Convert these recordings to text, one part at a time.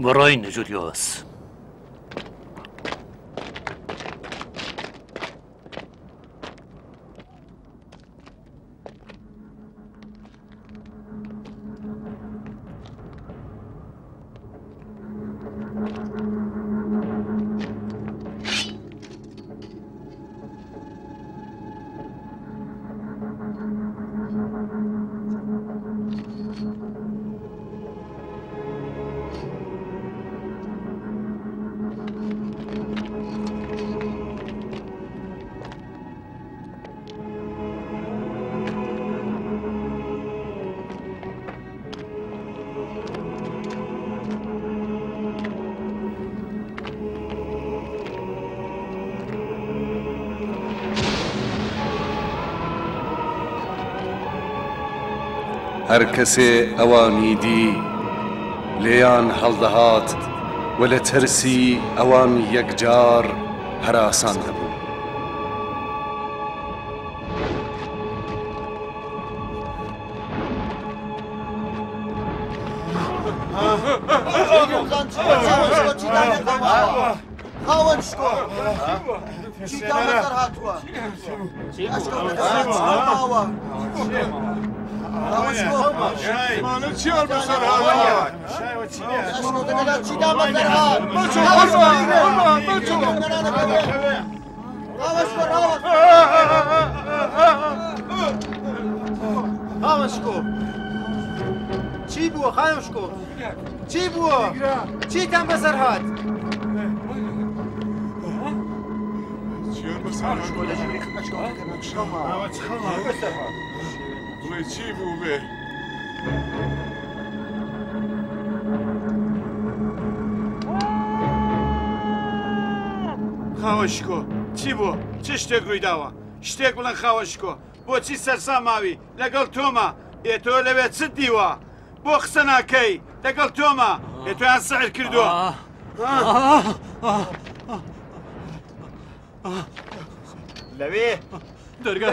بڕۆین جولیۆس. هەر کەسێ ئەوانی دی لێیان هەڵدەهات و لە ترسی ئەوان یەکجار هەراسان دەبوو. خاوەن شکۆ چی بووە خاوەن شکۆ چی بووە چیتان بەسەر هات بڵێ چی بوو بێ؟ خاوەن شکۆ چی بووە چ شتێک ڕوویداوە شتێک بڵێن خاوەن شکۆ بۆچی سەرسام ماوی لەگەڵ تۆمە ئێ تۆ لەوێ چت دیوە بۆ قسە ناکەی لەگەڵ تۆمە ئێ تۆیان سعر کردووە لەوێ دەرگا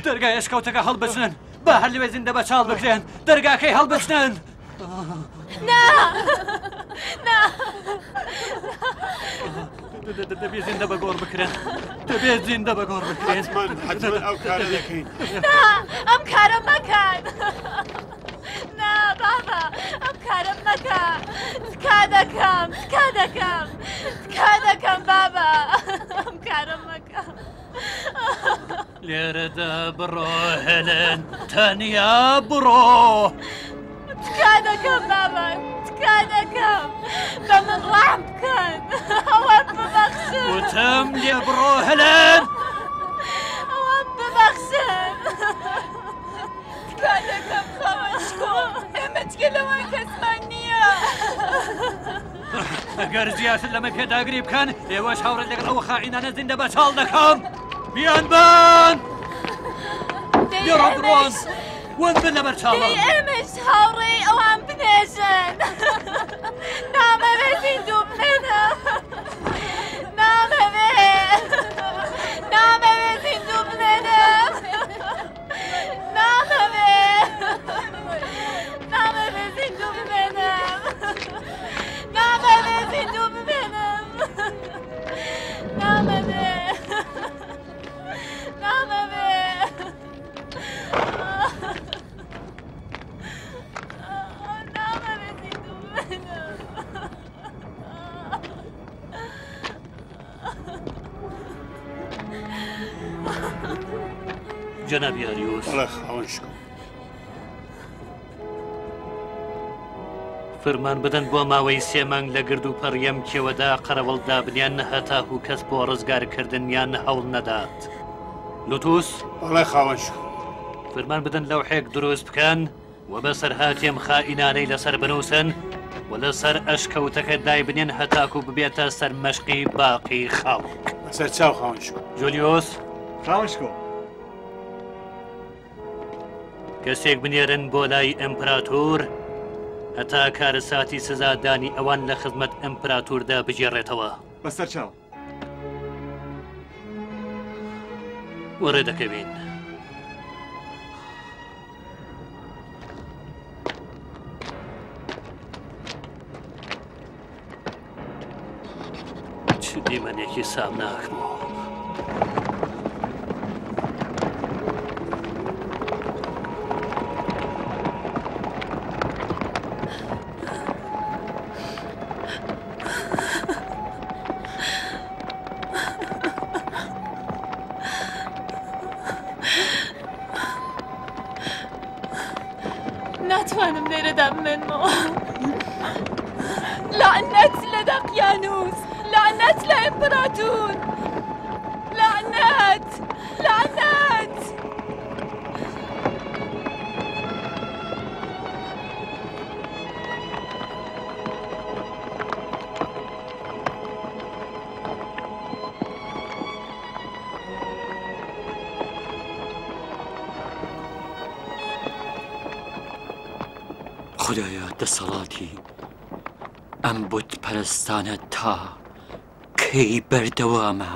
دەرگای ئەشکەوتەکە هەڵبچنن با هەر لەوێ زیندە بە چاڵ بکرێن دەرگاکەی هەڵبچنن نا نا دەبێت زیندە بە گۆڕ بکرێن دەبێت زیندە بە گۆڕ بکرێن حتمما ئەو کارە دەکەین نا ئەم کارە مەکەن نا بابا ئەم کارە مەکە تکا دەکەم تکا دەکەم تکا دەکەم بابا ئەم کارە مەکە لێرەدا بڕۆ هێلێن تەنیا بڕۆ. تکا دەکەم بابا تکا دەکەم بە من ڕەحم بکەن ئەوان ببەخشن. وتم لێ بڕۆ هێلێن. ئەوان ببەخشن. تکا دەکەم خاوەن شکۆ ئێمە جگە لەوان کەسمان نییە. ئەگەر زیاتر لەمە پێداگری بکەن ئێوەش هاوڕێ لەگەڵ ئەو خائینانە زیندە بە چاڵ دەکەم بیانبەن لێڕە بڕۆن ون بن لەبەر چاوم ئێمەش هاوڕێی ئەوان بنێژن نامەوێ زیندوو بمێنم نامەوێ نامەوێ زیندوو بمێنم نامەوێ نامەوێ زیندوو بمێنم نامەوێ زیندوو بمێنم نامەوێ نامەوێ نامەوێ زیندوو بمێنم جەنابی ئاریۆس بەڵێ خاوەن شکۆ فرمان بدەن بۆ ماوەی سێ مانگ لە گرد و پەڕی ئەم کێوەدا قەرەوڵ دابنیان هەتاکو کەس بۆ ڕزگارکردنیان هەوڵ نەدات. لوتوس بەڵێ خاوەن شکۆ فرمان بدەن لەوحێک دروست بکەن و بەسەرهاتی ئەم خائینانەی لەسەر بنووسن و لەسەر ئەشکەوتەکە دایبنێن هەتاکو ببێتە سەرمەشقی باقی خەڵک. بەسەر چاو خاوەن شکۆ. جولیۆس. خاوەن شکۆ. کەسێک بنێرن بۆ لای ئیمپراتور هەتا کارەساتی سزادانی ئەوان لە خزمەت ئیمپراتوردا بگێڕێتەوە. بەسەر چاو. وەڕێ دەکەوین. دیمەنێکی سامناک بوو. ناتوانم لێرەدا بمێنمەوە. لەعنەت لە دەقیانوس، لەعنەت لە ئیمپراتور، لەعنەت، لەعنەت. خودایە دەسەڵاتی ئەم بت پەرستانە تا کەی بەردەوامە؟